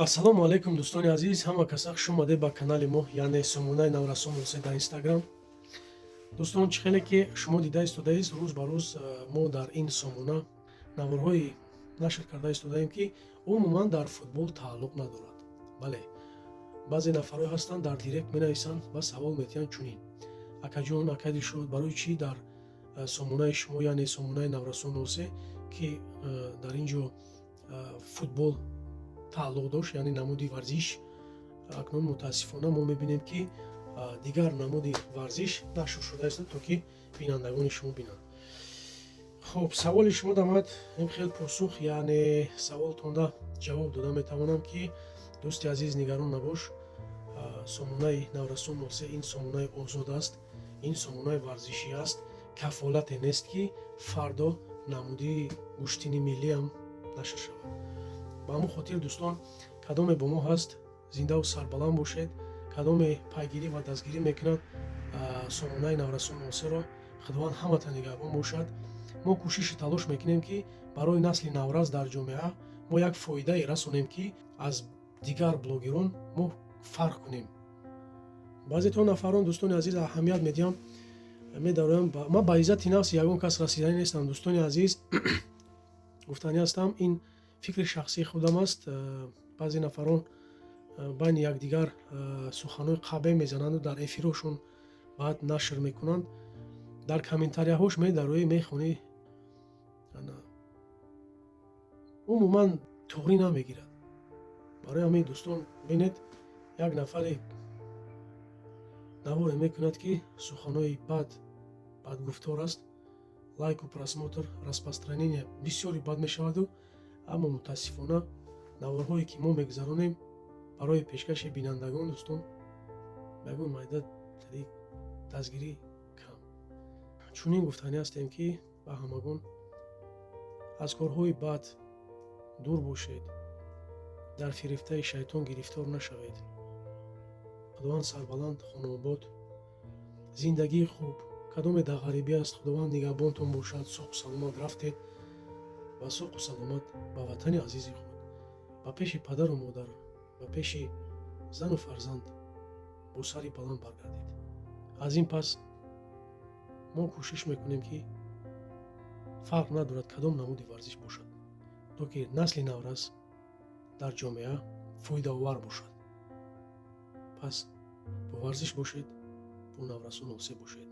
Ассалому алайкум, дӯстони азиз, ҳама каса хуш омадед ба канали мо, яъне сомонаи Наврасон Осе дар Инстаграм. Дӯстон, чӣ хеле ки шумо дида истодаед, рӯз ба рӯз мо дар ин сомона наворҳои нашр карда истодаем, ки умуман дар футбол тааллуқ надорад. Бале, баъзе нафарҳое ҳастанд, дар директ менависанд ва савол метиҳанд чунин: «Акаҷон, ака Дилшод, барои чӣ дар сомонаи шумо, яъне сомонаи Наврасон Осе, ки дар ин ҷо футбол тааллуқ дошт, яъне намуди варзиш, акнун мутаассифона мо мебинем, ки дигар намуди варзиш нашр шудааст, то ки бинандагони шумо бинанд?» Хуб, саволи шумо дамад ин хел посух, яъне саволтонда ҷавоб дода метавонам, ки дӯсти азиз, нигарон набош. Сомонаи Наврасон Осе ин сомонаи озод аст, ин сомонаи варзишӣ аст. Кафолате нест, ки фардо намуди гӯштини миллиам нашр шавад. Ба ҳамон хотир, дӯстон, кадоме бо мо ҳаст, зиндаву сарбаланд бошед. Кадоме пайгирӣ ва дастгирӣ мекунад сомонаи Наврасон Осеро, Худованд ҳамата нигаҳбон бошад. Мо кӯшишу талош мекунем, ки барои насли наврас дар ҷомеа мо як фоидае расонем, ки аз дигар блогерон мо фарқ кунем. Баъзетон нафарон, дӯстони азиз, аҳамият медиҳам, медароям. Ман ба иззати нафси ягон кас расиданӣ нестам, дӯстони азиз. Гуфтанӣ ҳастам, ин фикри шахсии худам аст. Баъзе нафарон байни якдигар суханҳои қабеҳ мезананду дар эфирҳошон баъд нашр мекунанд. Дар комментарияҳош медароӣ, мехонӣ, умуман туғрӣ намегирад. Барои ҳамин, дӯстон, бинед, як нафаре наворе мекунад, ки суханҳои бад, бадгуфтор аст, лайку, просмотр, распространение бисёри бад мешаваду, аммо мутаассифона наворҳое ки мо мегузаронем барои пешкаши бинандагон, дӯстон, ягон майда дастгирӣ кам. Чунин гуфтанӣ ҳастем, ки ба ҳамагон: аз корҳои бад дур бошед, дар фирифтаи шайтон гирифтор нашавед. Худованд сарбаланд, хонаобод, зиндагии хуб. Кадоме дар ғарибӣ аст, Худованд нигаҳбонтон бошад. Соҳу саломат рафтед ва соҳу саломат ба ватани азизи худ, ба пеши падару модар, ба пеши зану фарзанд бо сари баланд баргардед. Аз ин пас мо кӯшиш мекунем, ки фарқ надорад кадом намуди варзиш бошад, то ки насли наврас дар ҷомеа фоидаовар бошад. Пас бо варзиш бошед, бо Наврасон Осе бошед.